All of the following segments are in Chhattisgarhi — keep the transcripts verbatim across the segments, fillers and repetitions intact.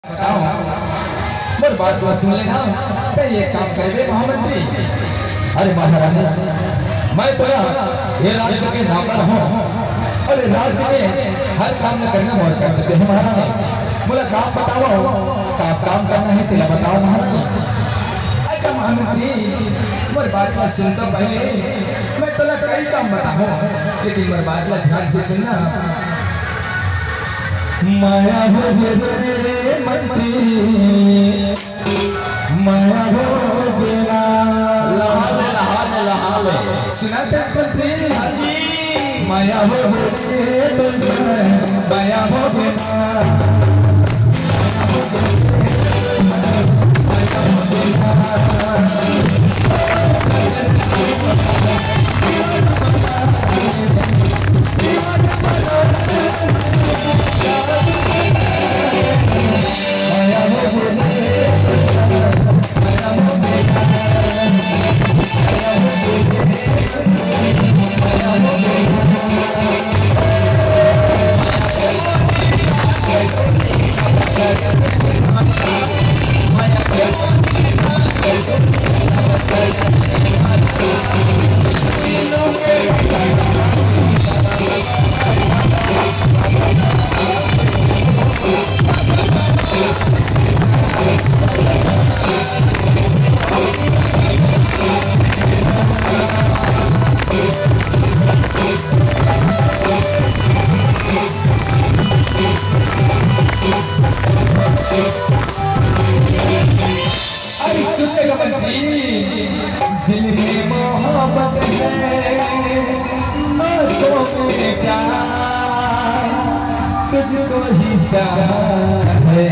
बताओ, मोर बात ला सुन लेना, त ये काम करबे महामंत्री। अरे महारानी, मैं तोला ये राज्य के नौकर हूँ, अउ ये राज्य के हर काम ला करना मोर कर्तव्य हे महारानी। मोला काम बताओ, का काम करना हे तेला बताओ महारानी। अरे महामंत्री, मोर बात ला सुन तो पहले, मैं तोला कई काम बताहूँ, लेकिन मोर बात ला ध्यान से सुनना। माया हो गे रे मंत्री, माया हो गे ना। लहा ले, लहा ले, लहा ले। सुना थे मंत्री? हाँ जी। माया हो गे रे मंत्री, माया हो गे ना। अरे सुन ले कमल जी, दिल में मोहब्बत है, आंखों में प्यार, तुझको ही चाहा है,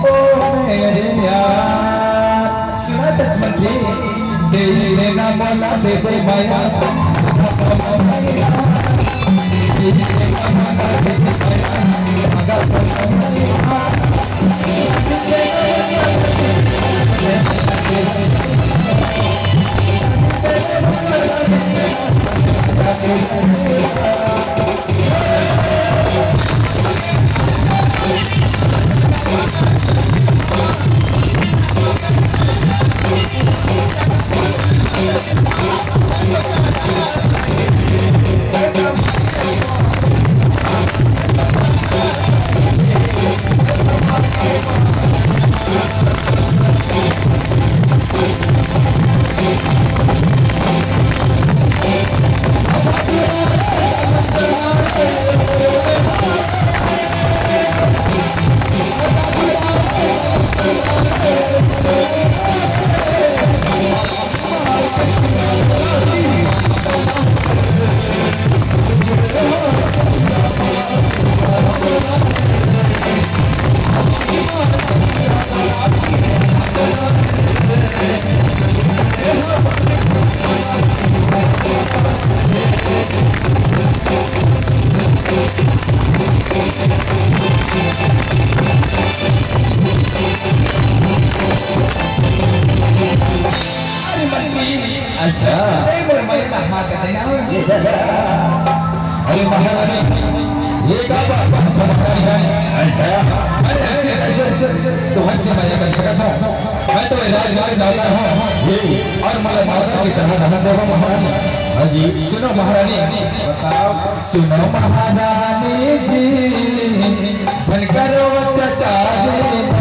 ओ मेरे यार। सुना दस मंत्री, दे देना मोला, दे दे माया। अरे मंत्री, अच्छा। ए मोर माई ला हाथ देना। ये जा, जा। अरे महारानी, ये का बात, बात हो महारानी? अच्छा। अरे ऐसे, ऐसे, तुम्हारे से मैं कर सकता हूँ। मैं तो राज, राज जाता हूँ। ये। और मोला माता की तरह रहन देवा महारानी। हाँ जी। सुनो महारानी। बताओ। सुनो महारानी जी, झन करो अत्याचार।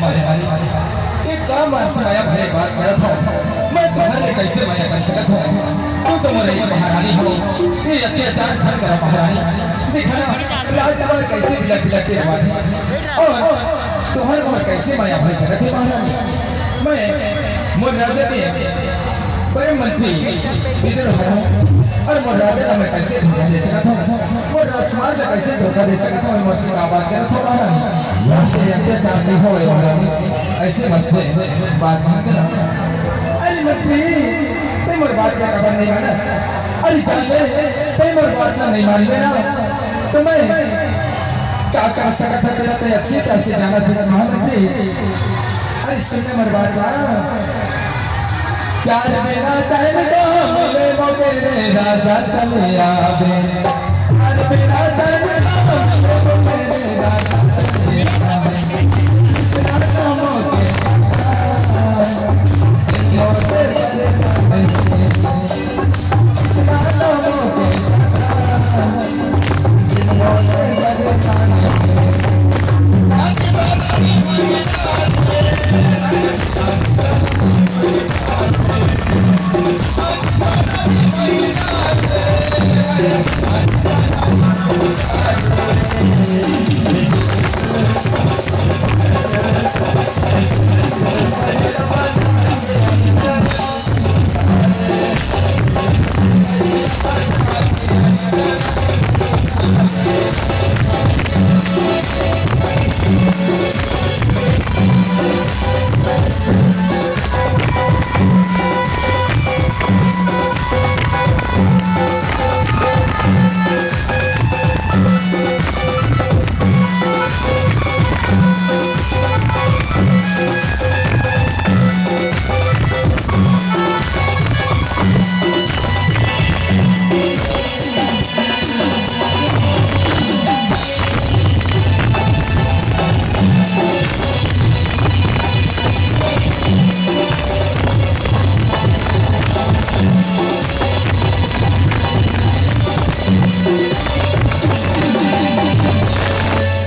महारानी, ये का मन से मया भरे बात करत हव? मैं तुँहर ले कइसे मया कर सकत हँव? तू तो मोर एक महारानी हव, ये अत्याचार झन करा महारानी। देखा ना, राजकुमार कइसे बिलख बिलख के रोवत हे, अउ तुँहर मोर कइसे मया भर सकत हे महारानी? मैं मोर राजा के परम मंत्री विदुर हरव अउ मोर राजा ला मैं कइसे धोखा दे सकत हँव? मोर राजकुमार ला कइसे धोखा दे सकत हँव? मोर से का बात करत हव महारानी? मोर से अत्याचार नइ होवय महारानी, अइसे मोर से बात झन करा। अरे मंत्री, तैं मोर बात ला काबर नइ मानस? अरे जान ले, तैं मोर बात ला नइ मानबे ना, त मैं का कर सकत हँव तेला तैं अच्छी तरह से जानत हस महामंत्री। अरे सुन ले मोर बात ला। प्यार बिना चैन कहाँ मिले मोके रे राजा चले आवे। प्यार बिना चैन कहाँ मिले मोके रे राजा चले आवे। राजा मोके मोके परेशान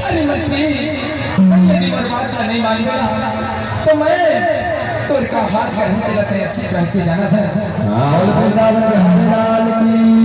अरे मंत्री, तैं यदि मोर बात ला नइ मानबे ना, त मैं तोर का हाल करहूँ तेला तैं अच्छी तरह से जानत हस। हाँ, बोल वृंदावन बिहारी लाल की।